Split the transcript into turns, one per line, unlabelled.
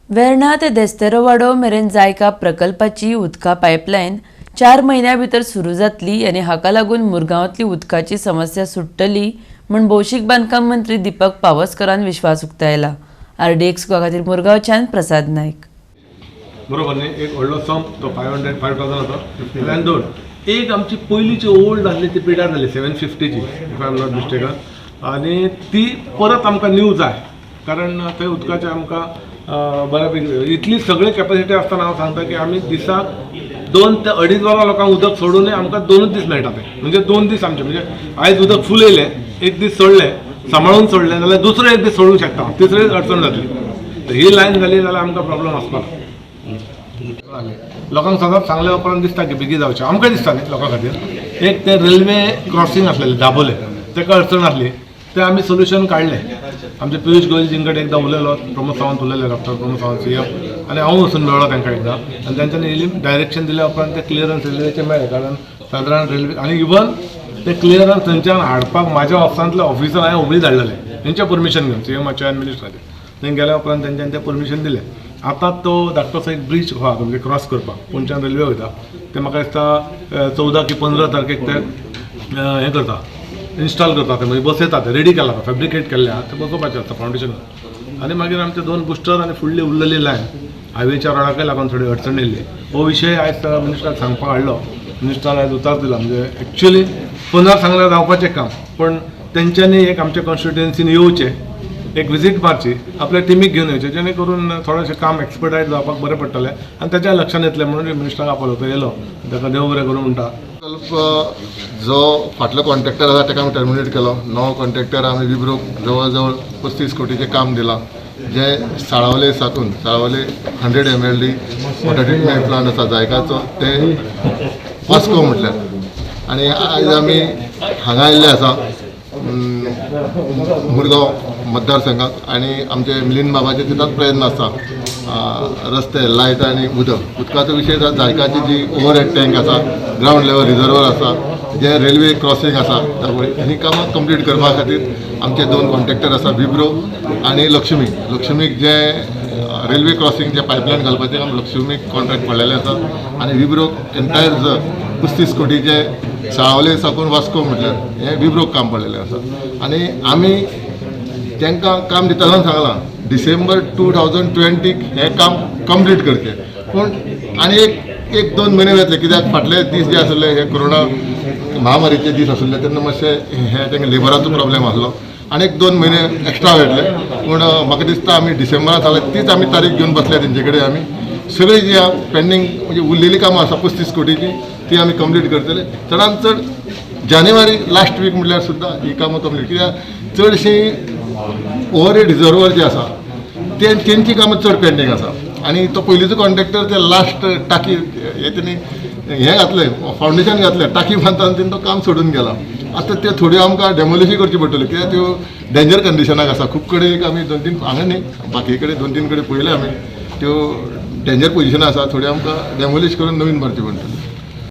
वेर्णा ते देस्तेरोवाडो मेरेन जायका प्रकल्पाची उदका पायपलायन 4 म्हयन्यां भितर सुरू जातली आनी हाका लागून मुरगांवांतली उदकाची समस्या सुट्टली म्हूण भौशीक बांदकाम मंत्री दीपक पावसकरान विश्वास उक्तायला. आरडीएक्स खातीर मुरगांवच्यान प्रसाद नायक.
बरोबर न्ही? एक व्हडलो संप तो 500 5000 जाता आनी दोन एक आमची पयलींची ओल्ड आसली ती पिड्यार जाली 750ची, if I am not mistaken, आनी ती परत आमकां न्यू जाय, कारण थंय उदकाचें आमकां बऱ्यापैकी इतली सगळी कॅपॅसिटी आसतना हांव सांगता की आमी दिसाक 2 ते 2.5 वरां लोकांक उदक सोडूनय आमकां 2च दीस मेळटा ते, म्हणजे 2 दीस आमचे, म्हणजे आयज उदक फूल येयलें, एक दीस सोडलें, सांबाळून सोडलें जाल्यार दुसरो एक दीस सोडूंक शकता, तिसरे अडचण जातली. तर ही लायन जाली जाल्यार आमकां प्रॉब्लम आसपाक. लोकांक सदांच सांगल्या उपरांत दिसता की बेगीन जावचें, आमकां दिसता न्ही लोकां खातीर. एक तें रेल्वे क्रॉसींग आसलेलें दाबोले, ताका अडचण आसली, तें आमी सोल्युशन काडलें. आमचे पियुष गोयल जीं कडेन एकदां उलयलो, प्रमोद सावंत उलयले, डॉक्टर प्रमोद सावंत सीएम, आनी हांव वचून मेळ्ळो तांकां एकदां, आनी तांच्यांनी इल्ली डायरेक्शन दिल्या उपरांत तें क्लियरन्स रेल्वेचें मेळ्ळें. कारण सादारण रेल्वे आनी इवन तें क्लियरन्स थंयच्यान हाडपाक म्हाज्या ऑफिसांतले ऑफिसर हांवें हुबळी धाडलेले, तेंचें परमिशन घेवन, सीएमाच्या आनी मिनिस्टराचें. थंय गेल्या उपरांत तेंच्यांनी तें परमिशन दिलें. आतां तो धाकटोसो एक ब्रीज आहा म्हणजे क्रॉस करपाक, पूणच्यान रेल्वे वयता, ते म्हाका दिसता 14 की 15 तारखेक ते हें करता, इन्स्टॉल करता ते, म्हणजे बसयता ते, रेडी केला, फेब्रिकेट केल्ले आहा ते बसोवपाचें आसता फावंडेशन. आनी मागीर आमचे 2 बुस्टर आनी फुडली उरलेली लायन हायवेच्या रोडाकय लागून थोडी अडचण येयल्ली. हो विशय आयज मिनिस्टराक सांगपाक हाडलो, मिनिस्टरान आयज उतार दिला. म्हणजे एक्चुअली फोनार सांगल्यार जावपाचें काम, पण तेंच्यांनी एक आमच्या कॉन्स्टिट्युएन्सीन येवचें, एक विजीट मारची, आपल्या टिमीक घेवन येवचें, जेणे करून थोडेशें काम एक्सपर्टायज जावपाक बरें पडटलें आनी ताच्या लक्षांत येतलें म्हणून मिनिस्टराक आपयलो. तो येयलो, ताका देव बरें करूं म्हणटा.
प्रकल्प जो फाटलो कॉन्ट्रॅक्टर आसा ताका आमी टर्मिनेट केलो. नवो कॉन्ट्रॅक्टर आमी विब्रोक जवळ जवळ 35 कोटीचें काम दिलां, जें साळावले साकून साळावले 100 MLD water treatment plant आसा जायकाचो ते वास्को म्हटल्यार. आनी आयज आमी हांगा आयिल्ले आसा मुरगांव मतदारसंघात, आनी आमचे मिलिंद बाबाचे तितूच प्रयत्न आसा, रस्ते, लायट आनी उदक. उदकाचो विशय आसा, जायकाची जी ओवर हेड टँक आसा, ग्रावंड लेवल रिजर्वर आसा, जे रेल्वे क्रॉसींग आसा दाबोळी, ही कामां कंप्लीट करपा खातीर आमचे 2 कॉन्ट्रॅक्टर आसा, विब्रो आनी लक्ष्मी. लक्ष्मीक जे रेल्वे क्रॉसींग जे पायपलायन घालपाचें काम लक्ष्मीक कॉन्ट्रॅक्ट पडलेलें आसा, आनी विब्रोक एंटायर 35 कोटीचे साळावले साकून वास्को म्हटल्यार हें विब्रोक काम पडलेलें आसा. आनी आमी तांकां काम दितना सांगलां डिसेंबर 2020 हें काम कंप्लीट करचें, पूण आनी एक एक 2 म्हयने जातले, कित्याक फाटले दीस जे आसले हे कोरोना महामारीचे दीस आसले, तेन्ना मातशें हें तांकां लेबराचो प्रॉब्लेम आसलो आनी एक 2 म्हयने एक्स्ट्रा वयतले. पूण म्हाका दिसता आमी डिसेंबरान सांगलें तीच आमी तारीख घेवन बसल्या तेंचे कडेन. आमी सगळीं जी पेंडींग म्हणजे उरलेली कामां आसा 35 कोटीची ती आमी कंप्लीट करतले. चडान चड जानेवारी लास्ट वीक म्हटल्यार सुद्दां ही कामां कंप्लीट, कित्याक चडशीं ओवर हेड रिजर्वर जे आसा ते तेंची कामां चड पेंडींग आसा. आनी तो पयलींचो कॉन्ट्रॅक्टर ते लास्ट टाकी हे तेणी हें घातलें, फावंडेशन घातलें, टाकी बांदता तेणी तो काम सोडून गेला. आतां त्यो थोड्यो आमकां डेमोलिशूय करच्यो पडटल्यो, कित्याक त्यो डेंजर कंडिशनाक आसा. खूब कडेन एक आमी 2-3 हांगा न्ही, बाकी कडेन 2-3 कडेन पळयले आमी, त्यो डेंजर पोजिशनां आसा, थोड्यो आमकां डेमोलिश करून नवीन भरच्यो पडटल्यो.